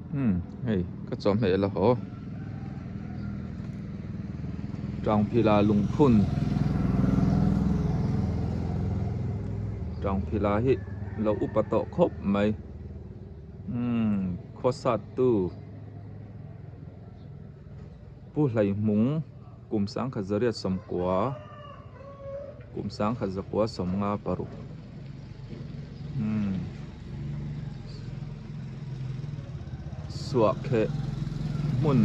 Umm hei ka chawhmeh la haw Tangphila lungphun Tangphila hi lo upa tawh khawp mai umm khawsat tu Pu Hlaihmung kum sangkhat zariat sawmkua kum sangkhat zakua sawmnga paruk umm Suahkheh hmun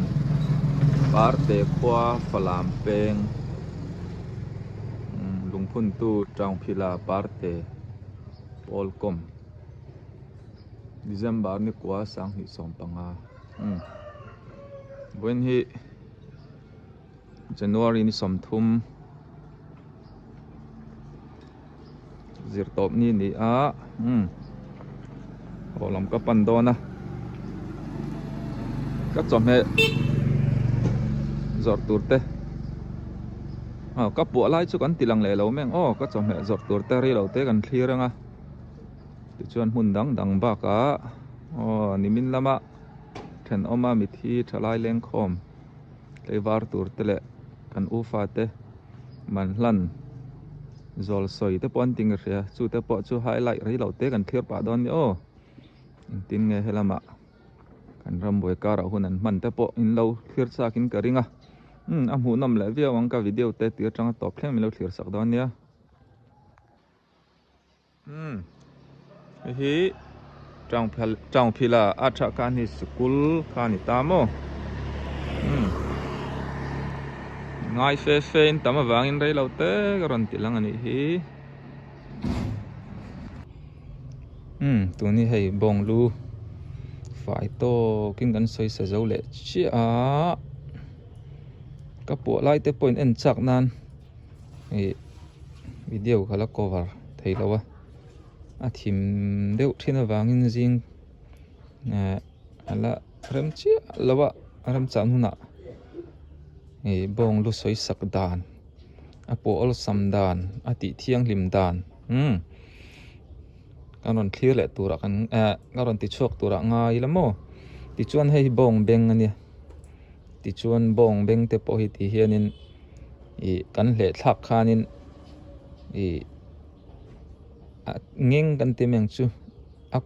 Parte khua Falam peng umm lungphuntu Tangphila Parte Pawlkawm December ni kua sanghnih sawmpanga umm. Vawiin hi January ni 30 zirtawp ni a ni a umm haw lam ka pan dawn a ka chawhmeh zawrh tur te aw ka puah lai chu kan ti lang leh lo mai ang aw ka chawhmeh zawrh tur te rei lo te kan thlir ang a tichuan hmun dang dang bakah aw nimin lama. Thenawma mithi thalai lengkhawm tleivar tur te leh kan ufa te man hlan zawl sawi te pawh an ti nge hria chu te pawh chu highlight rei lo te kan thlir pah dawn nia aw engtin nge helamah kan rambuai karah hun an hman te pawh in lo thlir chak in ka ring a umm a hmuhnawm leh viau ang ka video te tir atanga tawp thleng min lo thlir sak dawn nia. Umm hei hi Tangphila a tha khan hi sikul kha a ni ta maw umm ngai fe fe in tam avangin rei lo te ka rawn ti lang a nih hi umm tun hi hei bawng lu fai tawkin kan sawi sa zo leh chiah a ka puah lai te pawhin en chak nan. Ih video kha la cover thei lo a a thim deuh thin avangin zing eh a la rem chiah lo a a rem chah hunah ih bawng lu sawi sak dan a pawh awlsam dan a tih thianghlim dan umm ka rawn thlir leh turah kan eh ka rawn ti chhuak turah ngai ila maw tichuan hei hi bawng beng a nia tichuan bawng beng te pawh hi ti hianin. Ih kan hleh thlak khanin ih a ngeng kan ti mai ang chu a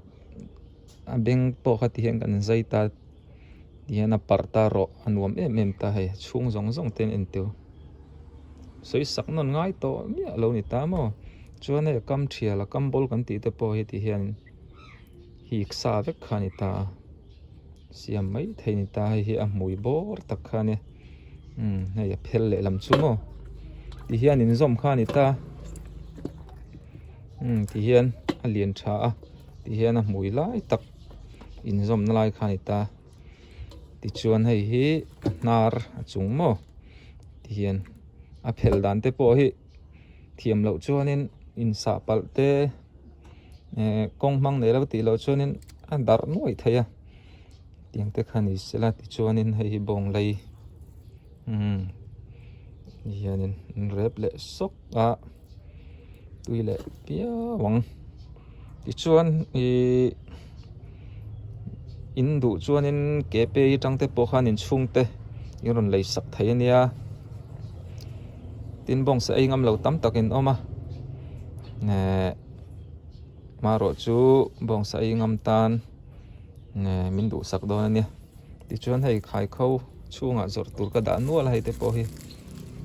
a beng pawh kha ti hian kan zai ta ti hian a parh ta rawh a nuam em em ta hei chhung zawng zawng te an entir sawi sak nawn ngai tawh miah lo ni ta maw chuan hei a kam thial a kam bawl kan tih te pawh hi ti hian hik sa vek kha a ni ta a. Siam mai thei ni ta hei hi a hmui bawr tak kha ania umm hei a phel leh lam chu maw ti hian in zawm kha a ni ta umm ti hian a lian tha a ti hian a hmui lai tak in zawm na lai kha a ni ta tichuan hei hi a hnar a chung maw ti hian a phel dan te pawh hi thiam loh chuanin in sah palh te. Eh kawng hmang nei lo tih loh chuanin a darh nuaih thei a tiang te kha ni sela tichuanin hei hi bawng lei umm hianin an rep leh sawk a tui leh piau ang tichuan ihh in duh chuanin ke pe atang te pawh khan inchhung te in rawn lei sak thei ania tin bawng sa ei ngam lo tam tak in awm a eh hmarawh chu bawng sa ei ngam tan eh min duhsak dawn a nia tichuan hei khaikho chhungah zawrh tur ka dah nual a hei te pawh hi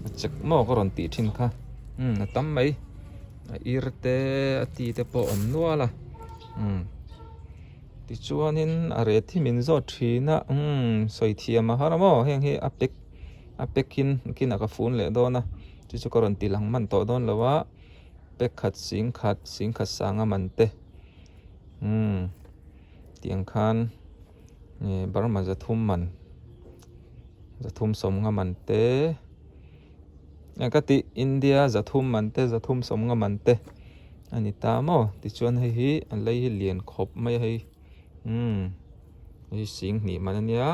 a chek maw ka rawn tih thin kha umm a tam mai a ir te a ti te pawh a awm nual a umm tichuanin a ret hi min zawt thin a umm sawi thiam a har a maw heng hi a pack a pack in kinah ka fun leh dawn a chu chu ka rawn ti lang hman tawh dawn lo a pack khat sing khat sing khat sanga man te umm tiang khan ih Burma zathum man zathum sawmnga man te ka tih India zathum man te zathum sawmnga man te a ni ta maw tichuan hei hi a lei hi lian khawp mai a hei umm hei sing hnih man a nia.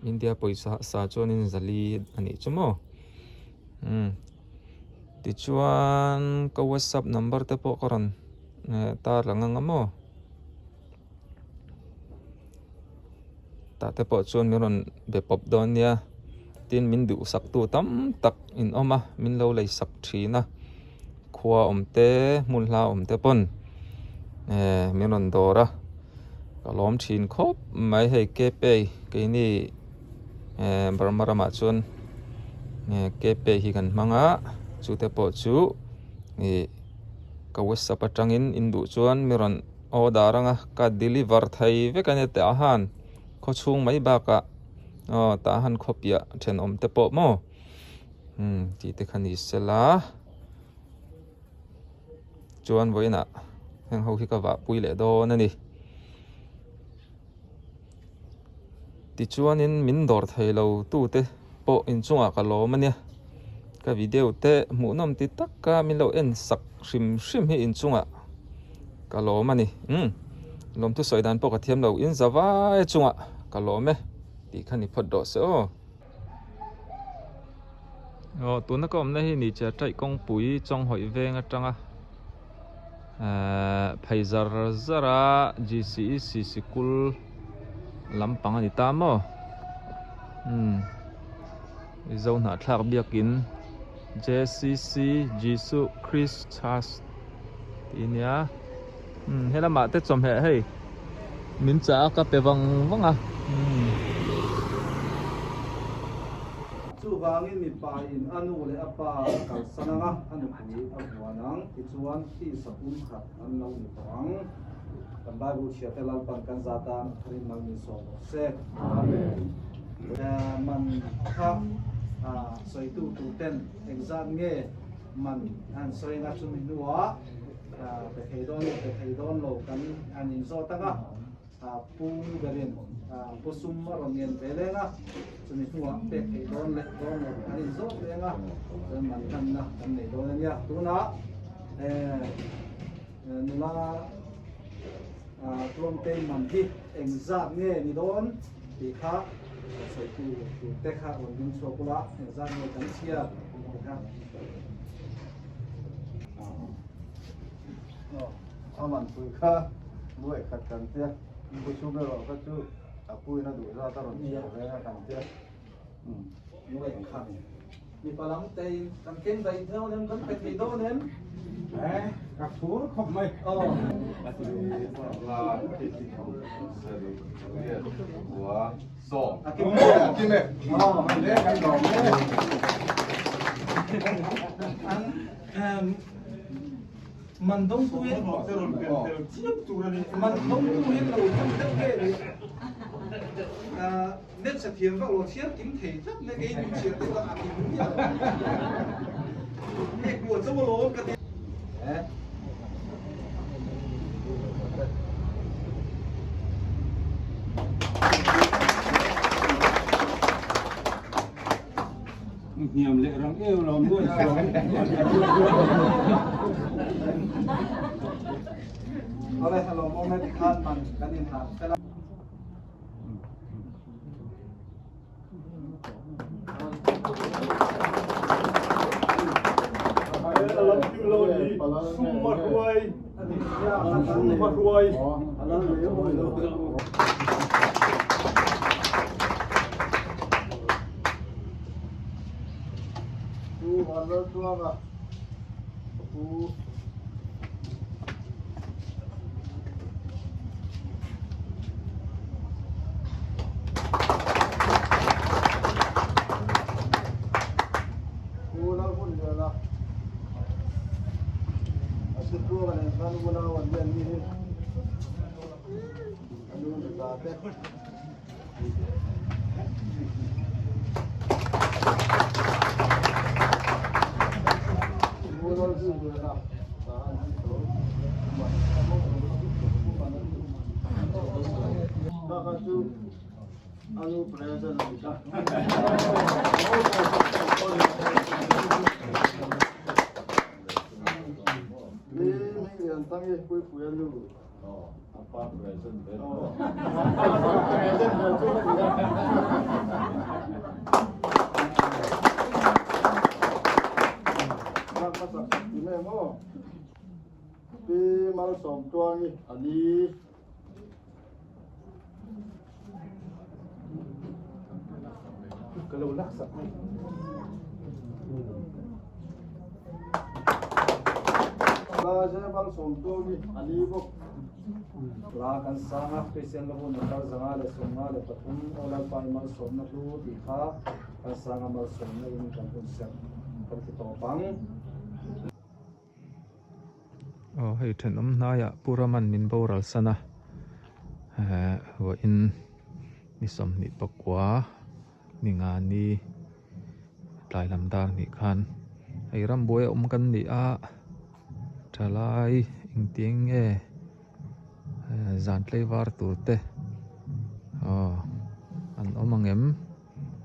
India pawisa sa chuanin zali a nih chu maw umm tichuan ka whatsapp number te pawh ka rawn eh tar lang ang a maw. Tah te pawh chuan min rawn be pawp dawn nia. Tin min duhsaktu tam tak in awm a, min lo lei sak thin a. Khua awm te, hmun hla awm te pawn eh min rawn dawr a. Ka lawm thin khawp mai hei Kepei keini eh Burma ramah chuan eh Kepei hi kan hmang a, chute pawh chu ih ka WhatsApp atangin in duh chuan mi rawn order anga ka deliver thei vek a nia tah han khaw chhung mai bakah aw tah han khaw piah thenawm te pawh maw umm tih te kha ni sela chuan vawiinah heng ho hi ka vahpui leh dawn a ni. Tichuanin min dawr thei lo tute pawh inchungah ka lawm a nia. Ka video te hmuhnawm ti taka min lo en sak hrim hrim hi inchungah ka lawm a ni. Umm lawmthu sawi dan pawh ka thiam lo in zavai chungah ka lawm e tih kha ni phawt rawh se aw. Aw tuna ka awmna hi ni che taih kawngpui Chawnghawih veng atanga ehh phei zar zar a GCEC sikul lampang a ni ta maw umm Mizo hnahthlak biakin JCC Jesu Christ Church tih a nia umm helamah te chawhmeh hei min chah a ka pe vang vang a umm. Chuvangin mipa in a nu leh a pa a kalsan ang a, a nupui a vuan ang, tichuan tisa pum khat an lo ni tawh ang. Kan Bible chhiate Lalpan kan za tan a tharin mal min sawm rawh se. Amen. Man kha sawitu tur ten engzat nge man an sawina chumi hnuah pe thei dawn leh pe thei dawn lo kan han inzawt ang a. Pu berin Pu Sum a rawn ngen ve leng a, chumi hnuah pek theih dawn leh dawn lo an inzawt leng a, chuan man hlanna kan nei dawn a nia. Tunah nula Tluangtei man hi engzat nge ni dawn tih kha sawitu turte kha rawn ding chhuak ula, engzat nge kan chhiar tih kha. A man pui kha nuaih khat kan tia, pu chhung erawh kha chu a puiin a duh zat a rawn chhiar ve a kan tia. Nuaih khat mipa lam tein kan keng daih dawn em, kan pe thei dawn em? Eh, ka phur khawp mai. Aw. A kim e, a kim e. Aw. Le kan lawm e. An Man dawng tu hian man dawng tu hian lo tham deuh nge ni net sa thiam vak lo chhiar kim thei tlat mai kei min chhiar deuh a a kim miah lo nge kuah chauh alawm ka ti. Hniam leh rang eu lo nuai suang. Awle hello moment khan man kan in ha fela. Sum ruai sum ruai Pu Vanlaltluanga Pu Pu Lalhmunliana a Sitluanga nen khan unau an lian mi hi a nu nuta te. Pi Malsawmtluangi a ni. Hla kan sang a, Kristian Lavun Motor 153 Aw Lalpa i malsawmna hlu tih kha kan sang a malsawmna in kan hun serh kan ti tawp ang. Aw hei thenawm hnaiah Pu Raman min boral san a, eh vawiin ni 29 ni nga ni tlai lam dar nih khan hei rambuai a awm kan ni a thalai engtiang nge zan tlaivar tur te aw an awm ang em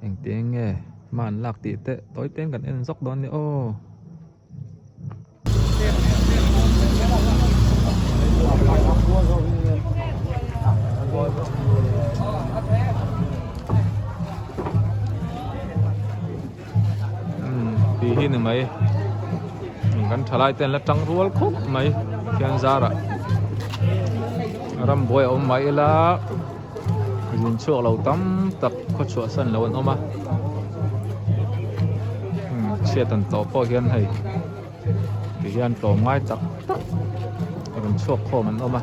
engtiang nge hma an lak tih te tawi te kan en zawk dawn a ni aw. Tih hi ni mai kan thalai te an la tang rual khawp mai khian zarah rambuai a awm mai ila zin chhuak lo tam tak khaw chhuah san lo an awm a chhiat an tawh pawh hian hei ti hian tlawm ngai tak tak rawn chhuak khawm an awm a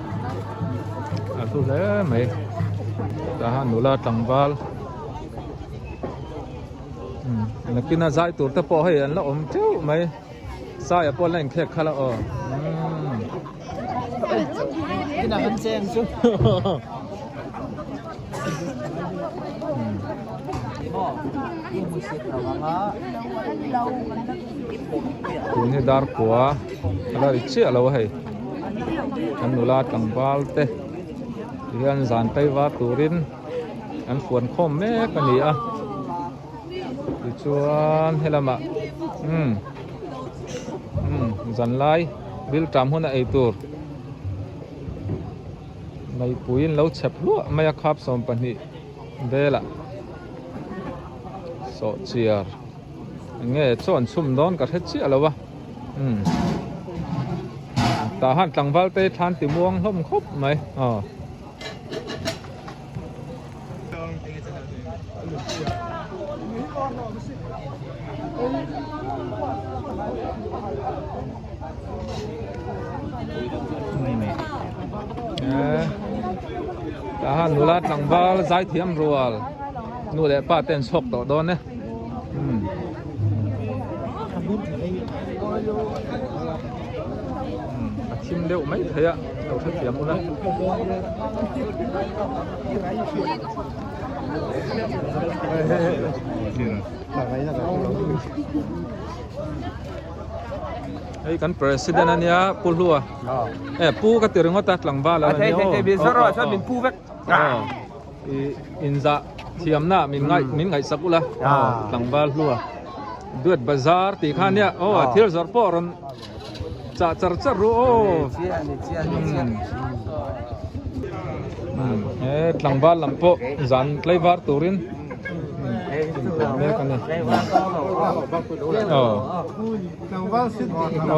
a hlu hle mai tah hian nula tlangval nakina zai tur te pawh hei an la awm teuh mai saia pawh an la inkhek khalh a aw Tun hi dar kua a la ri chiah lo a hei kan nula tlangval te tihian zan tlaivar turin an fuan khawm mek a ni a tichuan helamah umm umm zanlai rilṭam hun a ei tur. Meipuiin lo chhep hluah mai a khap 12 velah sawhchiar eng nge chaw an chhum dawn ka hre chiah lo a umm tah han tlangval te thlan ti muang hlawm khawp mai aw. Tah han nula tlangval zaithiam rual nu leh pa te an chhuak tawh dawn e. A thim deuh mai thei a lo hrethiam ula. Hei kan president ania Pu Hlua. E Pu ka ti ringawt a tlangval a ni aw. I inzah thiamna min ngaih min ngaihsak ula tlangval Hlua. Duat bazar tih kha ania aw a thil zawrh pawh rawn chah char char ru aw. He tlangval lam pawh zan tlaivar turin mek a ni. Aw.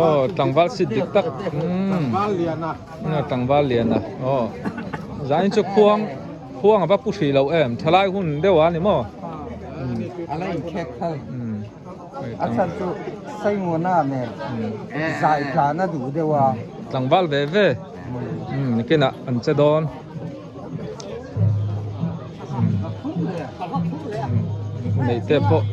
Aw tlangval sit dik tak. Tlangval lian a. Tlangval lian a. Aw. Zanin chu khuang khuang a va pu hrih lo em. Thalai hun deuh a ni maw? A la inkhek kha. A chhan chu Sainguna nen zai tlan a duh deuh a. Tlangval ve ve. Nikinah an che dawn. Neih te pawh.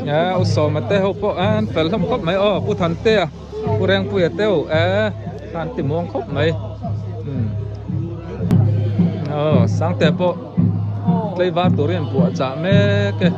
Eh u Sawma te ho pawh an fel hlawm khawp mai aw Pu Thantea Pu Rengpuia te ho eh an ti muang khawp mai umm aw Sangtea pawh tlaivar turin an puah chah mek e.